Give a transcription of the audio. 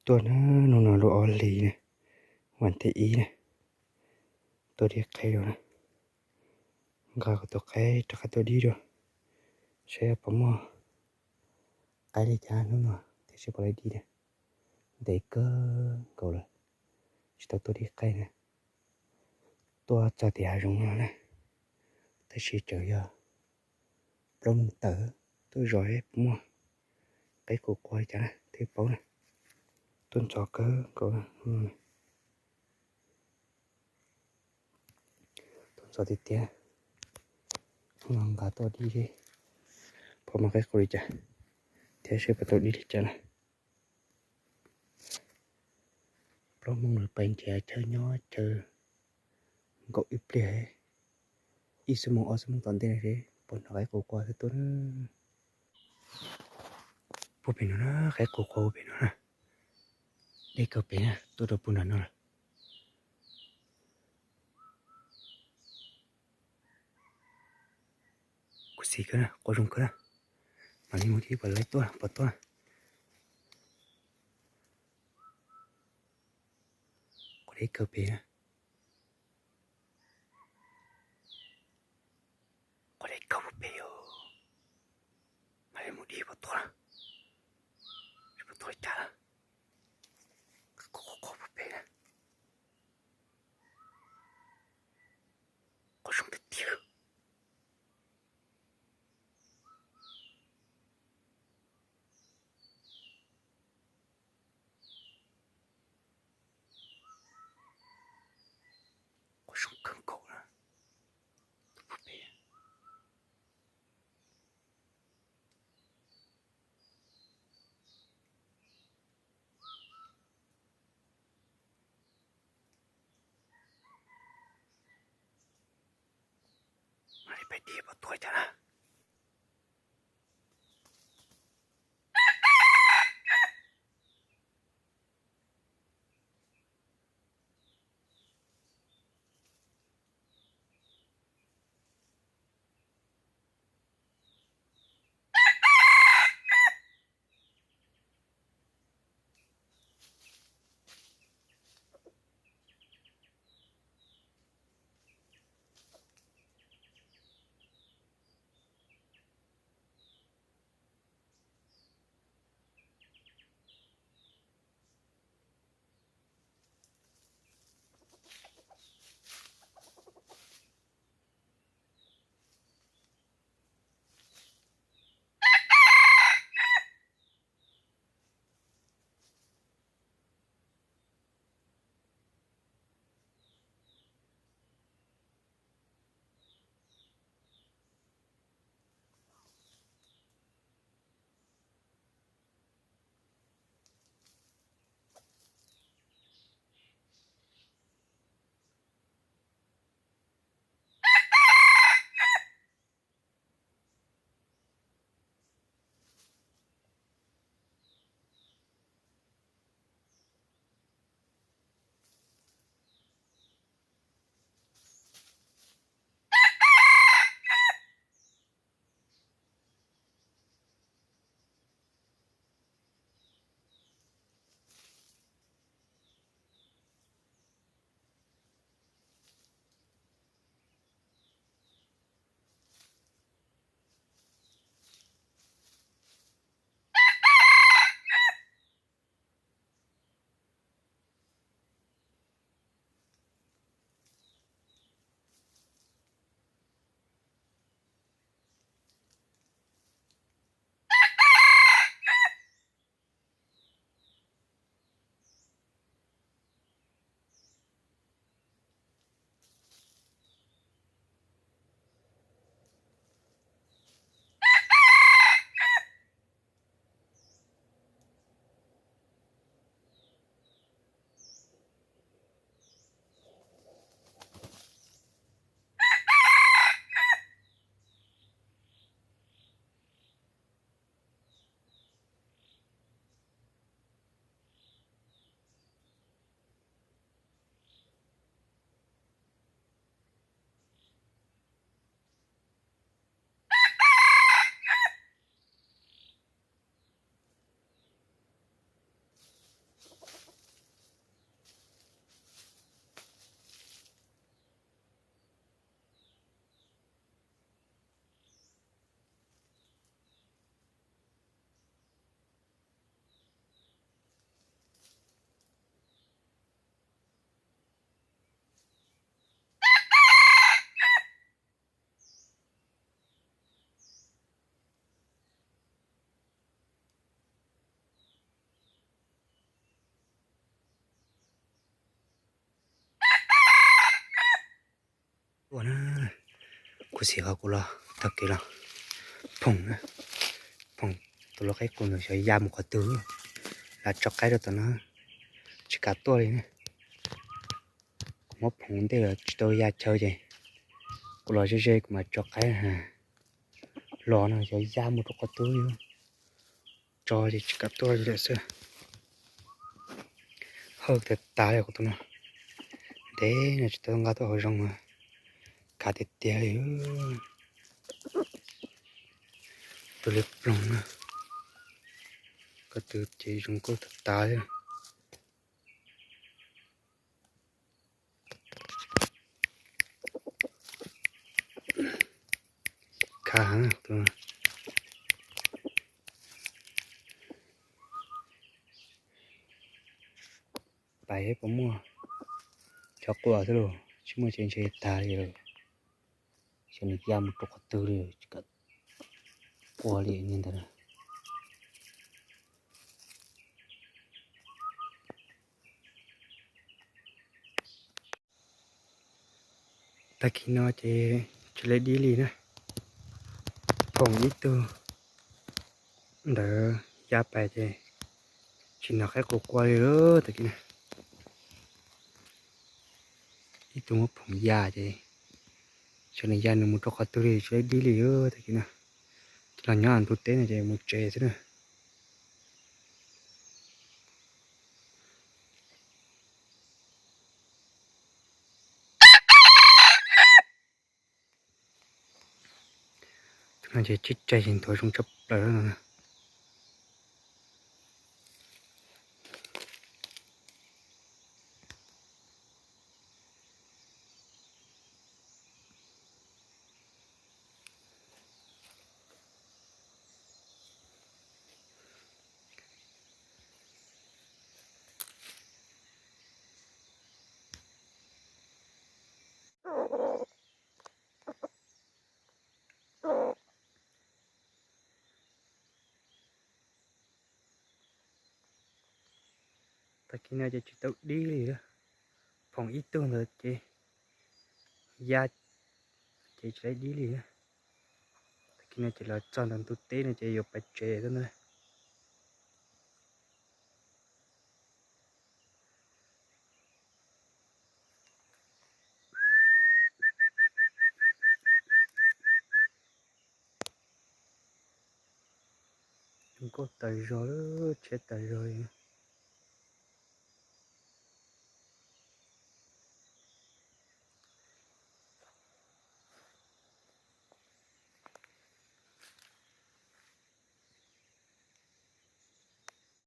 Tuaj na, hnub no lub ob hlis na, vas thib ib na, tuaj dib qaib dua na. Nqa kuv tus qaib rov qab tuaj dib dua, saib puas muaj qaib li cas hnub no, thiab saib puas laib dib na. Ntev kawg nkaus lawm tsis tau tuaj dib qaib na. Tuaj txog tim hav zoov no na, tab sis tseem yog plaub moos tawm, tuaj zov puas muaj qaib qus qua li cas na thiaj paub na. Tuaj ntxov kawg nkaus, tuaj ntxov tiag tiag. Hnub no nqa tuaj dib seb puas muaj qaib qus li cas, thiab seb puas tau dib li cas na. Plaub moos lawm, pais nrhiav chaw nyob chaw nkaum ib pliag, ib xuab moos ob xuab moos tom ntej no seb puas hnov qaib qus qua xwb tuaj na. Puag pem no na, qaib qus qua puag pem no na. Deb kawg pem na, tuaj rau puag nram no lawm. Khuv xim kawg na, qua zoo kawg na. Mam li mus dib puas laib tuaj, puas tuaj. Qua deb kawg pem na. Qua deb kawg puag pem yom. Mam li mus dib puas tuaj na, puas tuaj li cas na. Qua qua qua puag pem na. Qua zoo tiag tiag. Qua zoo kawg nkaus na. Tus puag pem. Mam li pais dib puas tuaj cas na. Tuaj na, kuv xim qhov kuv los tag kev los phoom na, phoom tus lau qaib qus ntawd xyov ya mus qhov twg, lam tso qaib rau tom no, tsis kam tuaj li na. Kuv muab phoom ntej los tsis tau ya chaw ces kuv los ze ze kuv mam tso qaib los no xyov ya mus rau qhov twg li. Tso ces tsis kam tuaj li lawm xwb. Hawj tag tas li kuv tus no. Ntev no tsis tau nqa tuaj hauv zoov, kav tiag tiag li. Tus liam ploog na, ko tw ces zoo nkauj tag tas li. Khav heev. Pais puas muaj, cov quas xwb los tsis muaj ces ntshe tag li lawm. Xyov nws ya mus rau qhov twg li, tsis kam ua li niag ntawd. Tag kis no ces tsis laib dib li na. Phoom ib tug ntawd ya pais ces tsis hnov qaib qus qua li lawm tag kis na. Ib tug muab phoom ya ces xyov nws ya nws mus rau qhov twg li tsis laib dib li tag kis na. Ces los nyob ntug teb no ces mus tsev xwb na. Tus no ces tsib tsaig ces nthuav zoo tshaj plaws no. Tag kis no ces tsis tau dib li. Phoom ib tug ntawd ces ya ces tsis laib dib li. Tag kis no ces los txog ntawm ntug teb no ces yuav pais tsev xwb na. Zoo nkauj tas zog, tshiab tas zog li.